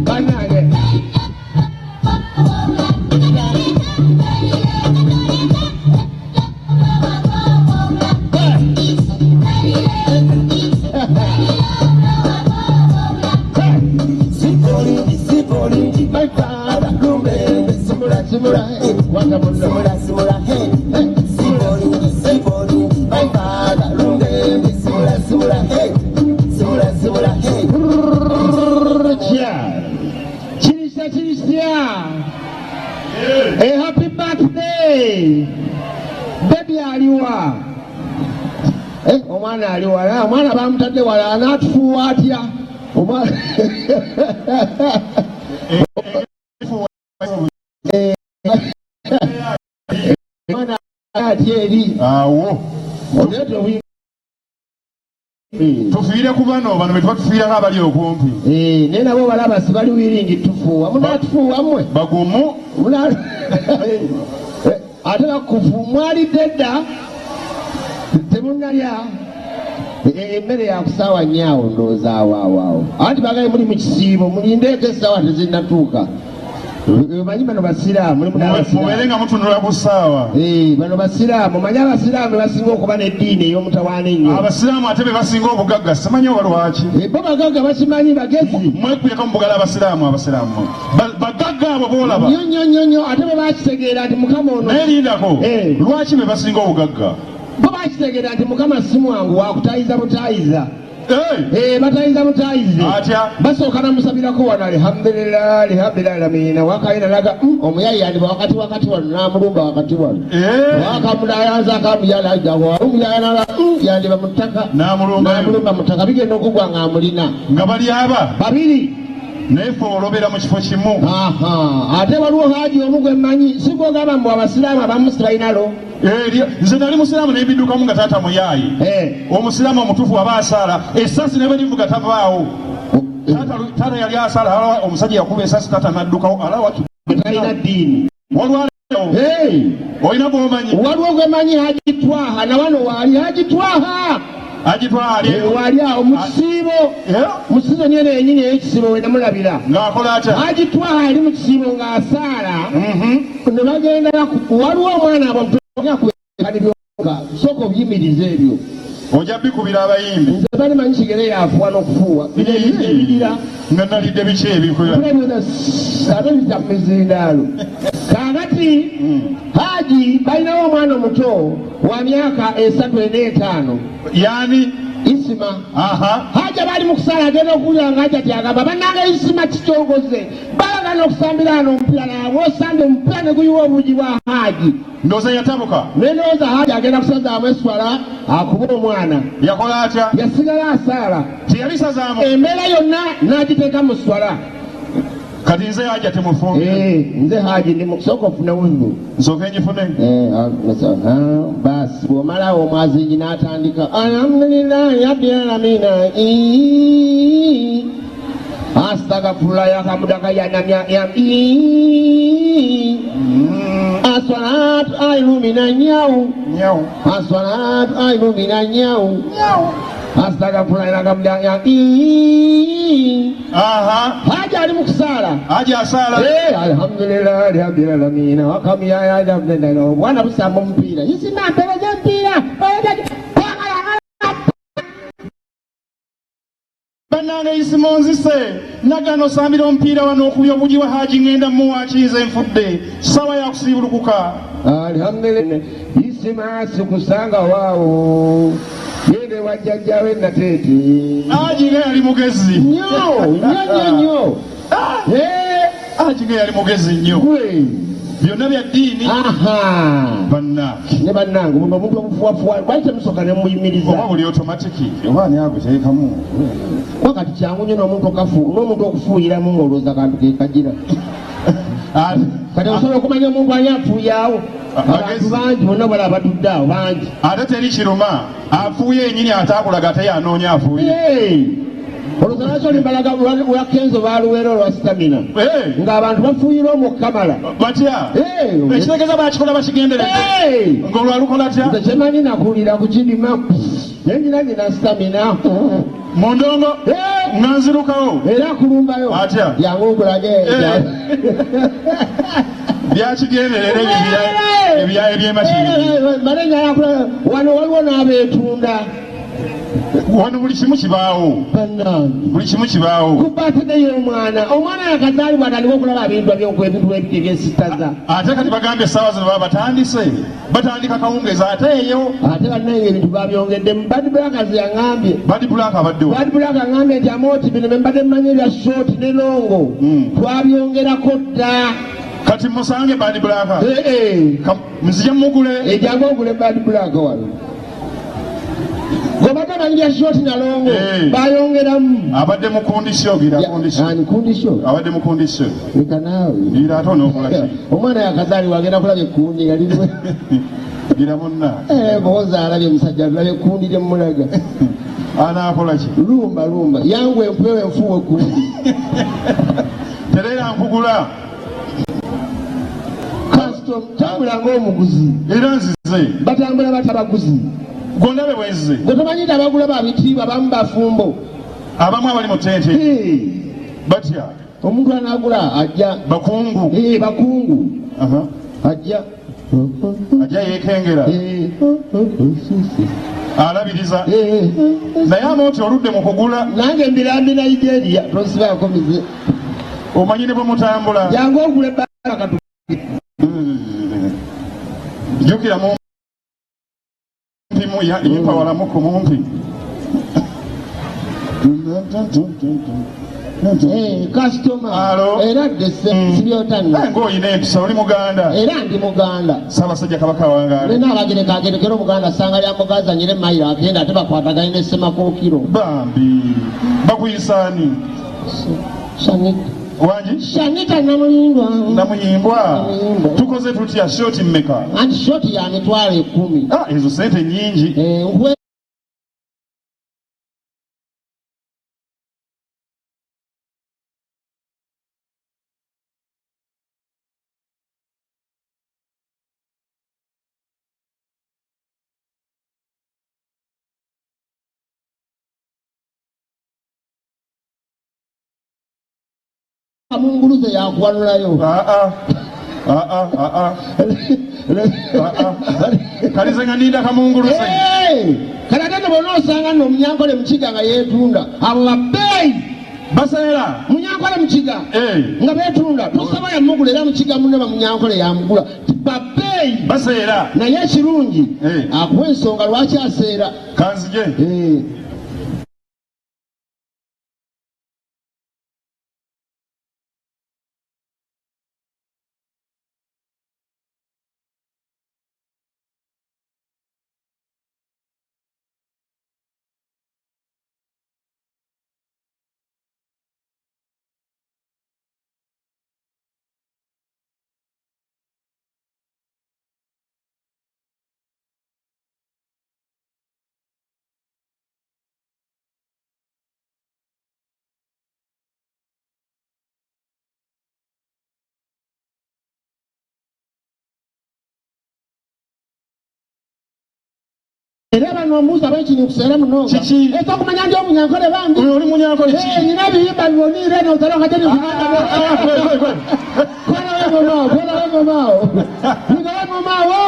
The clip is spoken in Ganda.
Bannange. My father, simula, simula, waka muno. Simula, simula, hey. Sibolungi, sibolungi, my father, lumbe, simula, simula, hey. Simula, simula, hey. Kirisya, kirisya. A happy birthday. Baby aliwa? Eh, omwana ali wala, omwana bamutadde wala, anaatufuuwa atya? Omwana omwana atya eri? Awo. Oleeta obuyinza. Tufiire ku bano, bano be tuba tufiirako abali okumpi. Eh, naye nabo balaba si bali wiringi tufuuwa, munaatufuuwa mmwe? Bagumu. Eh, ate bakufu mwalidde dda, temunnalya? Eh, emmere yakusaawa nnyo awo, ndowooza awo awo awo, anti bagaye muli mu kisiibo, mulindeeko essaawa tezinnatuuka. Eh, omanyi bano basiraamu, mulimu Mubeere n'abasiraamu. nga mutunula ku ssaawa. Eh, bano basiraamu, omanyi abasiraamu be basinga okuba n'eddiini ey'omutawaana ennyo. Abasiraamu ate be basinga obugagga, simanyi oba lwaki. Eh, bo bagagga, bakimanyi, bagezi. Mwekweka mu bugala abasiraamu, abasiraamu bagagga abo boolaba. Nnyo nnyo nnyo nnyo, ate bwe bakitegeera nti Mukama ono Naye lindako. Eh. Lwaki be basinga obugagga? Bo bakitegeera nti Mukama si mwangu wakutayiza butayiza. Eh, Eh, batayiza butayize. Atya? Basooka namusabirako wano, alhamdulillah rabbil alamin, wakayina naga omuyayi yandiba wakati wakati wano namulumba wakati wano. Wakamunayanza akamuyalajawo omuyaya yandiba mu ttaka. N'amulumba. Namulumba mu ttaka, bigenda okugwa nga amulina. Nga bali aba babiri. Naye fe olobera mu kifo kimu. Aha, ate waliwo haji omu gwe mmanyi, si gwogamba mbu abasiraamu abamu sibalinalo. Nze nali musiraamu nembiddukamu nga taata muyaayi. Omusiraamu omutuufu aba asaala, essasi ne bwerivuga tavaawo. Taata yali asaala, alawa omusajja yakuba esasi, taata n'addukawo, alawa. Talina ddiini. Walwalewo. Hey! Olina gwomanyi? Waliwo gwe manyi, Haji Twaha, na wano waali Haji Twaha. Agitwala. Eh, waali awo mu kisiibo. Eh? Mu sizoni eno yenyini ey'ekisiibo we namulabira. Ng'akola atya? Haji Twaha yali mu kisiibo ng'asaala, ne bagenda waliwo omwana abo sooka obiyimirize ebyo. Ojja bikubira abayimbi. Nze bali manyi kigere yafuwa n'okufuuwa bino ebirira. Nga nalidde biki ebikwera? Ate bita mu mizindaalo. Kaakati haji balinawo omwana omuto wa myaka 3, 4, 5. Yani? Isima. Haja bali mu kusaala, agenda okuwulira nga haja tyagamba, "Bannange, Isima kikyongoze, balagana okusambira wano omupiira," nawe osambye omupiira ne guyiwa obugi bwa haji. Ndowooza yatabuka. Nendowooza haji agenda kusazaamu eswala akube omwana. Yakola atya? Yasigala asaala. Teyabisazaamu. Embeera yonna n'agiteeka mu swala. Kati nze haja temufumbire. Eh, nze haji ndi mukusooka ofune wuzu. Nsooke ngifune. Eh, ah, ah, basi bw'omalawo omwazingi n'atandika alhamdulillahi rabbil alamina, astagfirullah yakamudaka yanamya ya aswalatu ailumina nyau. Nyawu. Aswalatu ailumina nyau, astagfirullah yakamudaka ya haja ali mu kusaala. Haja asaala. Eh, alhamdulillah rabbil alamin wakamuyaya, obwana busamba omupiira, Isima mpereza empiira. Bannange, Isima onzise, nagana osambira omupiira wano okubya obugi wa haji, ngenda muwakiiza enfudde, sawa yakusiibulukuka. Alhamdulillah, Isima sikusanga waawo, gende wa jjajjawe Nateete. Haji nga yali mugezi. Nnyo nnyo nnyo nnyo. Eh, Haji nga yali mugezi nnyo. Gwe. Byonna bya ddiini. Banna. Ne bannange, buno obuntu obufuwafuwa lwaki temusooka ne muyimiriza? Oba buli automatic oba ani aguteekamu? Kuba kati kyangu nnyo n'omuntu okafu n'omuntu okufuuyiramu ng'olowooza kantu ke kagira. Kati osobola okumanya omuntu ani afuuyaawo, abantu bangi bonna bala abatudde awo bangi. Ate teri kiruma afuuye yenyini ataakulaga, ate yanoonya afuuye. Hey! Olowooza lwaki olimbalaga lwa Kenzo baaluweera olwa stamina? Eh, ng'abantu bafuuyira omwo kamala. Batya? Hey! Ekitegeeza bakikola bakigenderedde. Hey! Ng'olwalukola tya? Nze kyemanyi nakulira ku kirima, naye nina stamina. Mu ndongo nga nzirukawo. Era akulumbayo. Atya? Jangu nkulage. Byakigenderera ebyo ebyaye by'emakindi. Wano waliwo n'abeetunda. Wano buli kimu kibaawo. Bannange. Buli kimu kibaawo. Ku birthday y'omwana, omwana yakazaalibwa atandika okulaba ebintu eby'okwebintu ebyo ebyesitaza. Ate kati bagambye essaawa zino baba batandise, batandika kawungeezi ate eyo. Ate bannange ebintu babyongeddemu. Bad Black yaŋŋambye. Bad Black abaddewo. Bad Black aŋŋambye nti amooti bino bye mbadde mmanyi ebya short ne long twabyongerako dda. Kati musange Bad Black. Nzije mugule. Ejjangu ogule Bad Black wano. Gobadde omanyi bya short na long bayongeramu. Abadde mu kondisyo gira kondisyo. Ani kondisyo? Abadde mu kondisyo. Leka naawe. Gira ate onookola ki? Omwana yakazaalibwa agenda kulaba ekkundi nga liriwe. Gira munna. Muhoza alabye musajja alabye ekkundi lye mmulaga. Anaakola ki? Lumba lumba. Yangu empewo enfuuwa ekkundi. Tereera nkugula. Custom tambula ng'omuguzi. Era nzize. Batambula batya abaguzi? Gondabe bwe nzize. Gwe tomanyi nti abagula ba bitiibwa, abamu bafumbo. Abamu abali mu tente. Batya? Omuntu anaagula ajja. Bakungu. Bakungu. Ajja. Ajja yeekengera. Alabiriza. Naye amooti oludde mu kugula. Nange mbirambi Nigeria tosibaako mize. Omanyi ne bwe mutambula. Jangu ogule ebbanga katu. Jjukira mumpi mu yimpa walamu ku mumpi. Kasitoma. Alo. Era ddese sibyotanna. Ng'olina empisa oli Muganda. Era ndi Muganda. Ssaabasajja Kabaka wangaale. Nina abagereka agerekera Omuganda ssanga lya Mugaza nyire mayiro agenda ate bakwatagane ne Ssemakookiro. Bambi bakuyisaani? Shanita. Wangi? Shanita Namuyimbwa. Namuyimbwa. Namuyimbwa. Tukoze tutya shoti mmeka? Anti shoti ya 100,000. Ezo sente nnyingi. Nkuwe Munguluze yakuwanulayo. Kalize nga ndinda kamunguluze. Kale ate ne bw'onoosanga nno Omunyankole Mukiga nga yeetunda, abo babbeeyi. Baseera. Munyankole Mukiga. Nga beetunda, tosaba yamugula era Mukiga munne bamunyankole yamugula. Babbeeyi. Baseera. Naye ekirungi, akuwa ensonga lwaki aseera. Kanzije. Era bano omuuza ab'ekinyi kuseera munonga. Kiki? Ese okumanya ndi omunyankole bambi. Oyo oli munyankole ki? Nina ebiyimba biboniire eno otalo nga teri kugamba. Kwe, kwe, kwe. Kona we ngoma, kona we ngoma. Kona we ngoma, wo.